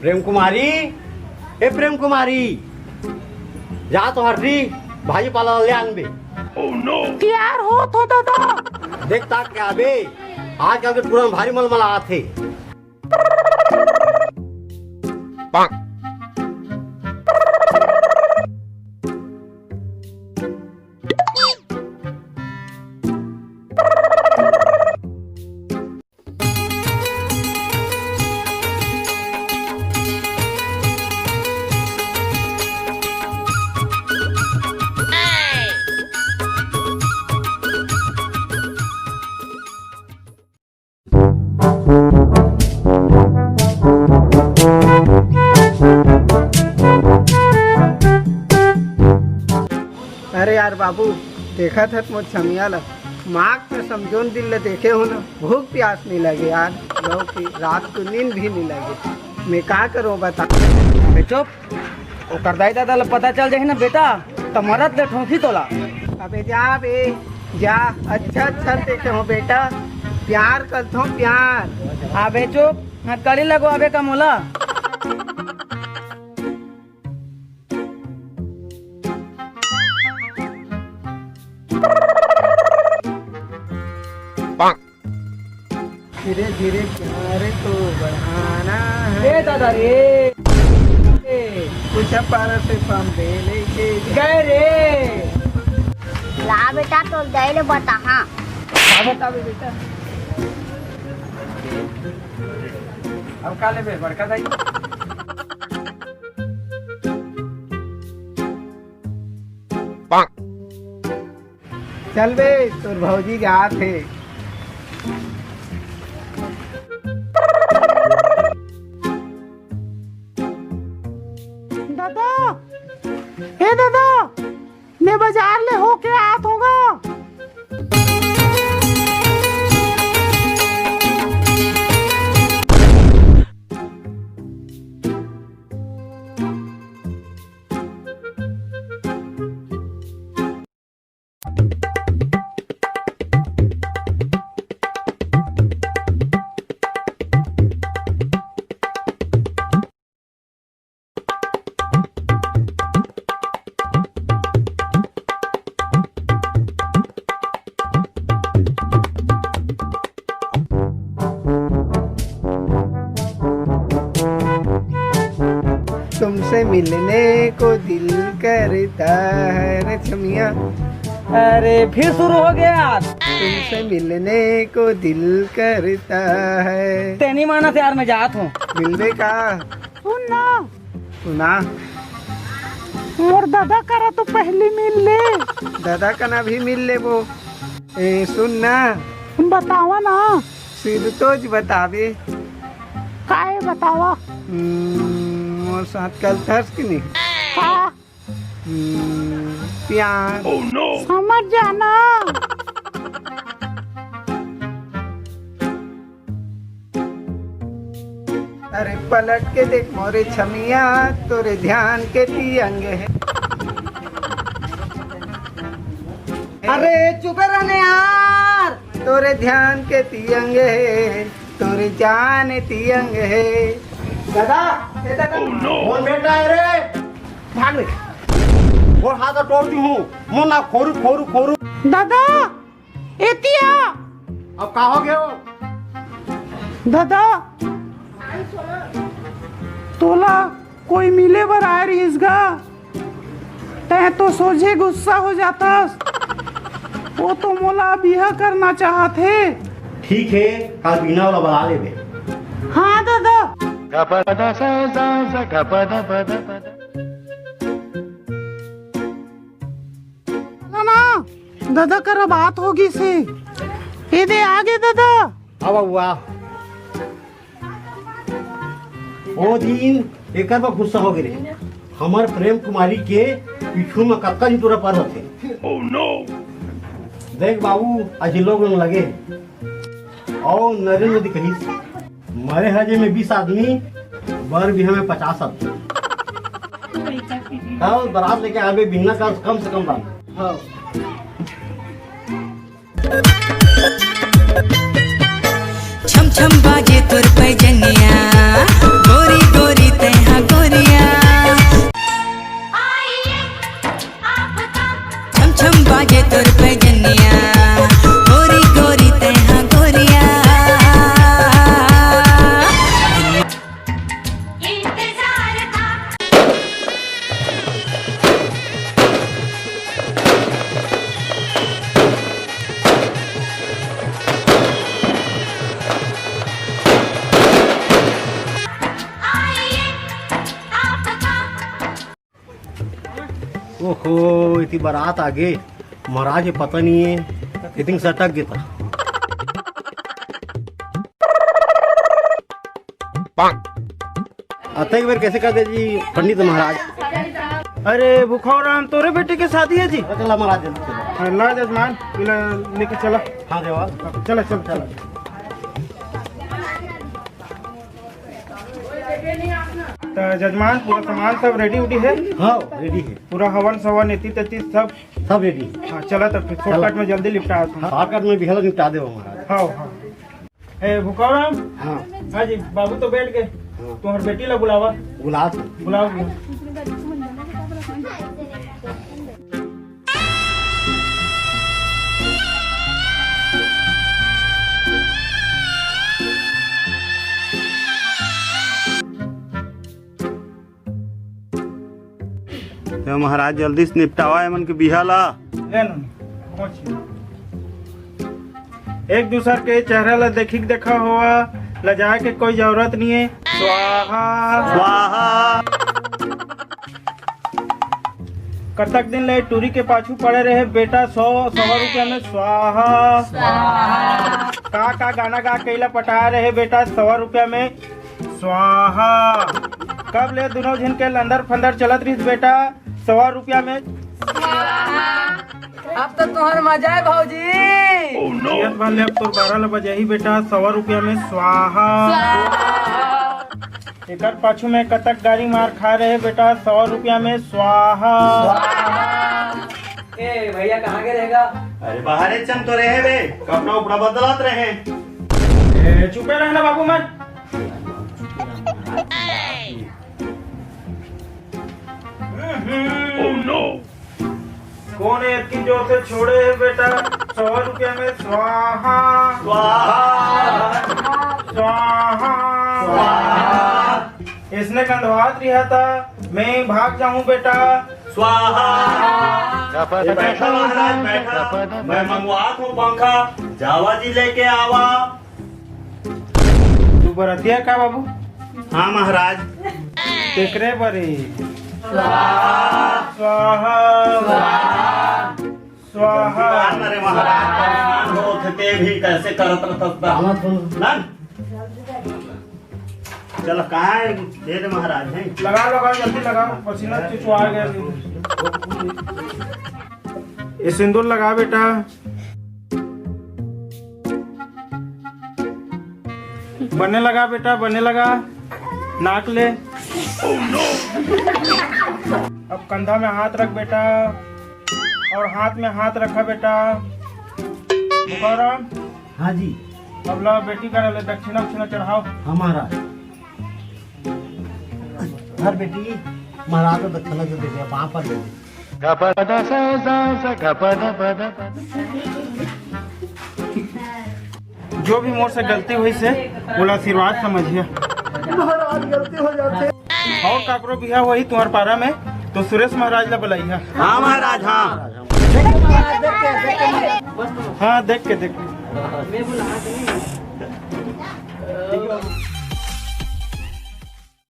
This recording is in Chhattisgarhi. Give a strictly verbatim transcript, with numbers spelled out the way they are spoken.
प्रेम कुमारी, ए प्रेम कुमारी, जा तो हर री भाजी पाला ले आन बे। तैयार हो तो दादा। देख ताक के आबे, आजकल के टूरा भारी मलमला आथे। अरे यार बाबू, देखत हत मोर छमिया ला, माँ के समझोन दिन ले देखे हो ना, भूख प्यास नहीं लगे यार, लौकी रात को नींद भी नहीं लगे, मैं का करूँ बता। बे चुप, ओकर दाई ददा ला पता चल जाही ना बेटा, त मरत ले ठोंकी तोला। अबे जा बे, जा, अच्छा अच्छा देखे हो बेटा, प्यार करथो प्यार। अबे चुप, हथकड़ी लगवाबे का मोला। धीरे धीरे प्यार को बढ़ाना है। ए दादा रे। ए। कुछ पर से पंबे लेके गए रे। ला बेटा, तो दे ले बता, हाँ। का बताबे बेटा? अब का लेबे बड़का दाई? चल बे, तोर भौजी जात हे। दादा, ए दादा, मैं बाजार ले होके आत हों गा। तुमसे मिलने को दिल करता है रे छमिया। अरे फिर शुरू हो गया यार। तुमसे मिलने को दिल करता है। तेनी मानस यार, मैं जात हों। मिलबे का? सुन ना। सुना। मोर दादा करा तो पहली मिल ले। दादा कना भी मिल लेबो। ए, सुन ना। बतावा ना। सिर्फ तो ज बताबे। काय बतावा? हम्म, मोर साथ कल तर्स के नहीं। का? हम्म, प्यार। समझ जाना। अरे पलट के देख मोरे छमिया, तोरे ध्यान के तियंग हे। अरे चुपे रहने यार। तोरे ध्यान के तियंग हे, तोरे जान तियंग हे। दादा, ए दादा। कौन बेटा है रे? भाग ले। और हाथ तोड़ दी हूँ। मुन्ना खोरू, खोरू, खोरू। दादा, एतिया। अब का हो गयो? दादा, तोला कोई मिले बर आए रहिस गा, तैं तो सोझे गुस्सा हो जातस। वो तो मोला बिहा करना चाहत हे। ठीक हे, काल बीना वाला बला लेबे। हाँ दादा। ना, ना, दादा करा बात हो गिस हे। ए दे आगे दादा। आवा हुआ। ओ दिन एकर बर गुस्सा हो गे रे। हमर प्रेम कुमारी के पीछू म कतका झिन टूरा पर होथे। देख बाबू, आज लोग लगे। अउ नरेंद्र मोदी कहिस, मरे हजे में बीस आदमी, बर बिहा में पचास आदमी। कल बारात लेके आबे, बिहना का कम से कम दान। छम छम बाजे तोर पैजनिया, गोरी गोरी गोरी गोरी तैहा गोरिया। ओहो, इति बरात आगे, महाराज के पता नहीं है, इतिंग सटक गे ता। अतेक बेर कैसे कर दे जी पंडित महाराज? अरे भूखाऊ राम, तोरे बेटी के शादी है जी? चला महाराज, जल्दी चला। हाँ, ला जजमान, इला लेके चला। हाँ देवा। चला, चला, चला। तो जजमान, पूरा सामान सब रेडी उडी है? हाँ, रेडी है। पूरा हवन सवन, एती तेती सब? सब रेडी है। हाँ, चला तब फिर शॉर्टकट में जल्दी निपटा। हाँ, शॉर्टकट में बिहला निपटा दे महाराज। हाँ, हाँ। ए भूखाऊ राम। हाँ। हाँ जी, बाबू तो बैठ गए। हाँ। तुम्हार बेटी ला बुलावा। बुला। बुलाओ। तो महाराज, जल्दी से निपटावा एमन के बिहा ला। ले ना, पहुंच। एक दूसर के चेहरा ला देखी के देखा होवा, लजाए के कोई जरूरत नहीं है। स्वाहा। स्वाहा। कतक दिन ले टूरी के पाछू पड़े रहे बेटा, सौ सवा रुपया में स्वाहा। स्वाहा। का का गाना गा के इला पटाए रहे बेटा, सवा रुपया में स्वाहा। कब ले दोनों झिन के लंदर फंदर चलत रहिस बेटा, सवा रुपया में स्वाहा। अब तो तुहर मजा है भौजी। जियत भर ले अब तोर बारह ल बजाही बेटा, सवा रुपया में स्वाहा। स्वाहा। एकर पाछू में कतक गारी मार खा रहे बेटा, सौ रुपया में स्वाहा। स्वाहा। ए भैया, कहाँ के रहेगा? अरे बाहरे चम तो रहे बे, कपड़ा उपड़ा बदलत रहे। ए, चुपे रहना बाबू मन। हम्म। कौन है इतनी जोर से छोड़े है बेटा? सौ रुपया में स्वाहा। स्वाहा। स्वाहा। स्वाहा। इसने गंधवात रिहा था, मैं भाग जाऊं बेटा। स्वाहा। ये बैठा महाराज, बैठा। मैं मंगवात हूँ पंखा, जावा जी लेके आवा। तू बरतिया का बाबू? हाँ महाराज। तेकरे बरे। स्वाहा। स्वाहा। स्वाहा। भगवान मरे महाराज, परेशान हो थे, ते भी कैसे करत रहत बा? ना? चल, कहाँ है? दे दे महाराज, हैं? लगा, लगा, जल्दी लगा, पसीना चुचुआ गया। ये सिंदूर लगा बेटा। बने लगा बेटा, बने लगा। नाक ले। अब कंधा में हाथ रख बेटा, और हाथ में हाथ रखा बेटा। भूखाऊ राम। हाँ जी। अब ला बेटी करा ले, दक्षिणा उक्षिणा चढ़ाओ। हमारा हर बेटी महाराज को दक्षिणा जो दे दे, पाँव पर दे दे। जो भी मोर से गलती होइस हे, ओला आशीर्वाद समझिया। महाराज, गलती हो जाथे। और काकरो बिहा होही तुम्हार पारा में, तो सुरेश महाराज ला बुलाइया। हाँ महाराज, हाँ। हाँ, देख के, देख के।